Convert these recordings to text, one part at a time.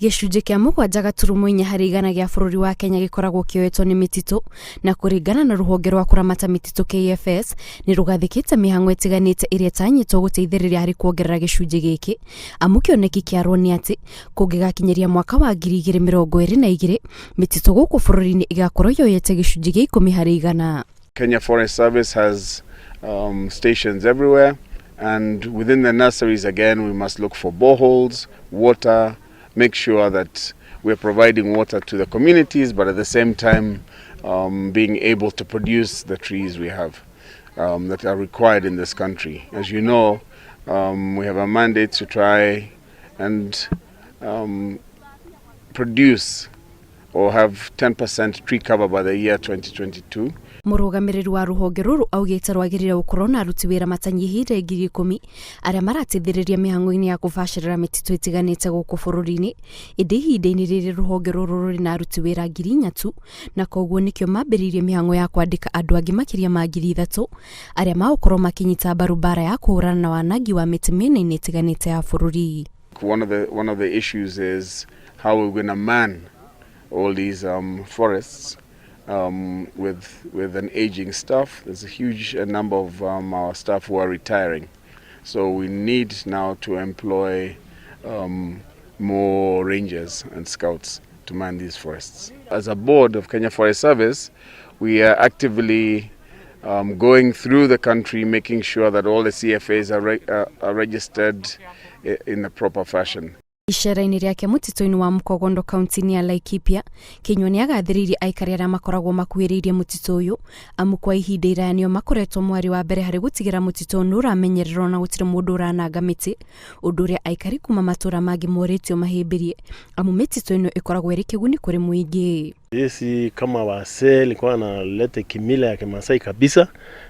Gĩcunjĩ kĩa 7.4 harĩ igana gĩa bũrũri wa Kenya gĩkoragwo kĩoetwo nĩ mĩtitũ, na kũringana na rũhonge rwa kũramata mĩtitũ KFS, nĩ rũgathĩkĩte mĩhang'o ĩtiganĩte ĩrĩa ĩtanyĩtwo gũteithĩrĩria harĩ kuongerera gĩcunjĩ gĩkĩ, amu kĩoneki kĩarwo nĩ atĩ kũngĩgakinyĩria mwaka wa 2022, mĩtitũ gũkũ bũrũri-inĩ ĩgakorwo yoyete gĩcunjĩ gĩa 10 harĩ igana. Kenya Forest Service has stations everywhere, and within the nurseries again we must look for boreholes, water, make sure that we're providing water to the communities, but at the same time being able to produce the trees we have that are required in this country. As you know, we have a mandate to try and produce or have 10% tree cover by the year 2022. Mũrũgamĩrĩri wa rũhonge rũrũ augĩte rwagĩrĩire gũkorwo na aruti wĩra matanyihĩire 10,000 arĩa marateithĩrĩria mĩhang'o-inĩ ya kũbacĩrĩra mĩtitũ ĩtiganĩte gũkũ bũrũri-inĩ, ĩndĩ ihinda-inĩ rĩrĩ rũhonge rũrũ rũrĩ na aruti wĩra 4,000 tu, na koguo nĩkĩo mambĩrĩirie mĩhang'o ya kwandĩka andũ angĩ makĩria ma 3,000 arĩa magũkorwo makĩnyita mbaru mbara ya kũhũrana na wanangi wa mĩtĩ mĩena-inĩ ĩtiganĩte ya bũrũri. One of the issues is how we're going to man all these forests with an aging staff. There's a huge number of our staff who are retiring, so we need now to employ more rangers and scouts to man these forests. As a board of Kenya Forest Service, we are actively going through the country, making sure that all the CFAs are registered in the proper fashion. Icera-inĩ rĩake mũtitũ-inĩ wa Mũkogondo kaunti-inĩ ya Laikipia, Kinyua nĩ agathĩrĩirie aikari arĩa makoragwo makuhĩrĩirie mũtitũ ũyũ, amu kwa ihinda iraya nĩo makoretwo mwari wa mbere harĩ gũtigĩra mũtitũ ũyũ nĩ ũramenyererwo na gũtirĩ mũndũ ũrananga mĩtĩ, ũndũ ũrĩa aikari kuma matũra mangĩ morĩtio mahĩmbĩrie, amu mĩtitũ ĩno ĩkoragwo ĩrĩ kĩguni kũrĩ mũingĩ. Sisi kama wasee likuwa naleta kimila ya Kimasai kabisa,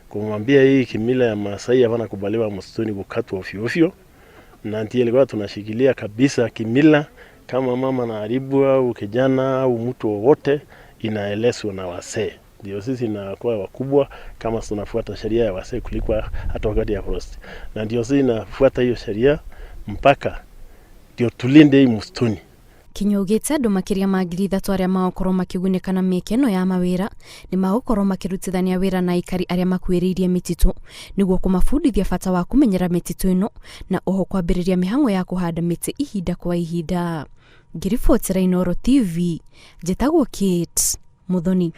kumwambia hii kimila ya Masai hapana kubaliwa msituni kukatwa ovyo ovyo, na ndiye ilikuwa tunashikilia kabisa kimila. Kama mama anaharibu au kijana au mtu wowote, inaelezwa na wasee, ndio sisi nakuwa wakubwa kama tunafuata sheria ya wasee kuliko hata wakati ya forest, na ndio sisi nafuata hiyo sheria mpaka ndio tulinde hii msituni. Kinyua augĩte andũ makĩria ma 3,000 arĩa magũkorwo makĩgunĩka na mĩeke ĩno ya mawĩra nĩ magũkorwo makĩrutithania wĩra na aikari arĩa makuhĩrĩirie mĩtitũ nĩguo kũmabundithia bata wa kũmenyera mĩtitũ ĩno na oho kwambĩrĩria mĩhang'o ya kũhanda mĩtĩ ihinda kwa ihinda. Ngĩribotera Inooro TV, njĩtagwo Kate Muthoni.